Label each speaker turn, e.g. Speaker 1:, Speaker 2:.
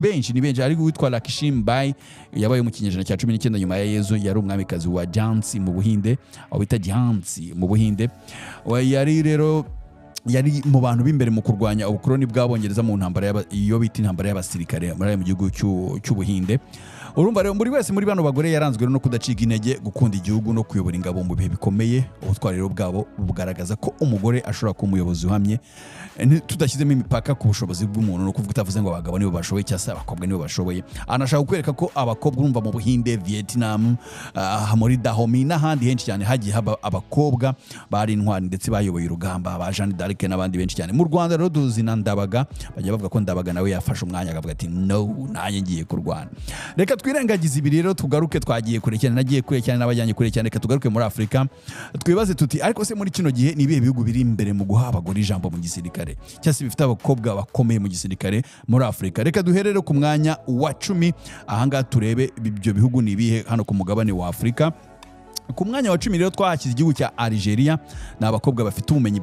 Speaker 1: Benshi ni benshi, ariko uwitwa Lakshmi Bai yabaye mu kinyejana cya 19 nyuma ya Yezu, yari umwamikazi wa Jhansi mu Buhinde, aho bita Jhansi mu Buhinde. Yari rero yari mu bantu b'imbere mu kurwanya ubukoloni bw'Abongereza mu ntambara iyo bita intambara y'abasirikare muri mu gihugu cy'Ubuhinde. Urumva rero, buri wese muri bano bagore yaranzwe no kudacika intege, gukunda igihugu no kuyobora ingabo mu bihe bikomeye. Ubutwari rero bwabo bugaragaza ko umugore ashobora kuba umuyobozi uhamye, tudashyizemo imipaka ku bushobozi bw'umuntu. Ni ukuvuga utavuze ngo abagabo nibo bashoboye cyangwa se abakobwa nibo bashoboye. Anashaka kukwereka ko abakobwa, urumva, mu Buhinde, Vietnam, muri Dahomey n'ahandi henshi cyane hagiye haba abakobwa bari intwari ndetse bayoboye urugamba, ba Jeanne d'Arc n'abandi benshi cyane. Mu Rwanda rero duzi na Ndabaga. Bajya bavuga ko Ndabaga nawe yafashe umwanya akavuga ati: "No, nanjye ngiye kurwana." Reka twirengagize ibi rero, tugaruke. Twagiye kure cyane, nagiye kure cyane n'abajyanye kure cyane. Reka tugaruke muri Afurika, twibaze tuti: ariko se muri kino gihe ni ibihe bihugu biri imbere mu guha abagore ijambo mu gisirikare, cyangwa se bifite abakobwa bakomeye mu gisirikare muri Afurika? Reka duhere ku mwanya wa 10 ahangaha, turebe ibyo bihugu ni ibihe hano ku mugabane wa Afurika. Ku mwanya wa 10 rero twahashyize igihugu cya Algeria. Ni abakobwa bafite ubumenyi.